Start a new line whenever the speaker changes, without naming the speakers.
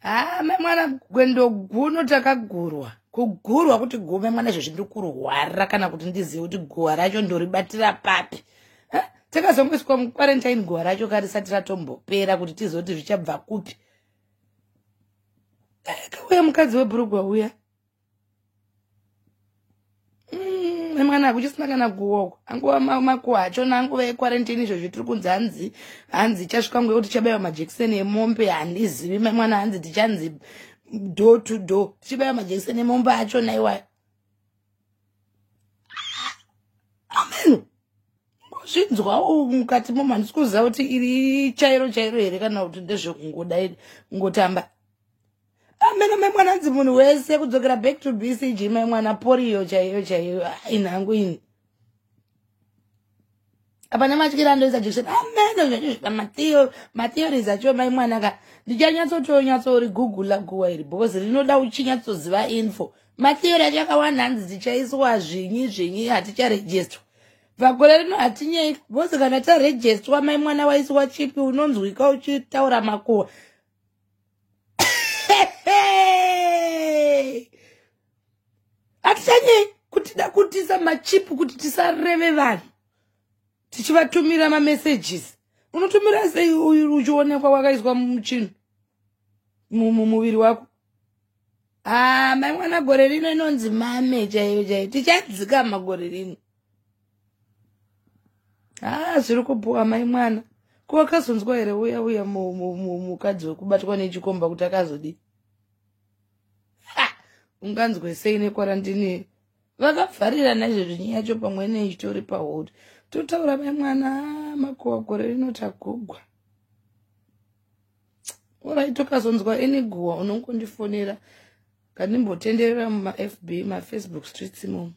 Ah, mai mwana, gwendo guno takagurwa, kugurwa kuti gume mwana. Izvo zvindiri kurwara kana kuti ndizive kuti guwa racho ndoribatira papi. Takazongoiswa muquarantine, guwa racho karisati ratombopera kuti tizoti zvichabva kupi. Kauya mukadzi webhurugwa uya. Mwana, hakuchisina kana guoko, anguva makuhwa achona, anguva yequarantine. Izvozvi tiri kunzi hanzi chasvika nguva yekuti tichabayiwa majekiseni emombe. Handizivi, mai mwana, hanzi tichanzi door to door tichibayiwa majekiseni emombe achona iwayo. Amen. Zvinzwawo mukati momo, handisi kuziva kuti iri chairo chairo here kana kuti ndezvekungodai kungotamba. Amene, mai mwana, hanzi munhu wese kudzokera back to BCG. Mai mwana, poriyo chaiyo chaiyo inhangu ini apa nematyira andoisa jekiseni. Amene, zvacho zvika matheories acho, mai mwana ka, ndichanyatsotonyatsori gugula guwa iri because rinoda uchinyatsoziva info. Matheory acho akawanda. Hanzi tichaiswa zvinyi zvinyi, haticharegistwa pagore rino. Hatinyei because kana taregistwa, mai mwana, waiswa chip, unonzwika uchitaura makuhwa. Hatichanyei kutida kutisa machip kuti tisareve vanhu tichivatumira mamessages. Unotumira sei uchionekwa wakaiswa muchinhu mumuviri wako? Ah, mai mwana, gore rino inonzi mame chaiyo chaiyo. Tichadzikama gore rino. Ah, zviri kupuwa, mai mwana. Ko wakazonzwa here uya uya mukadzi wekubatwa nechikomba kuti akazodii? Unganzwe sei nequarantine? Vakavharira naizvezvi nyaya yacho pamwe neichitori pahold. Totaura, mai mwana, makuhwa gore rino tagugwa. Alright, tokazonzwa ene guwa, unongondifonera kandimbotenderera mumafb, mafacebook streets imomo.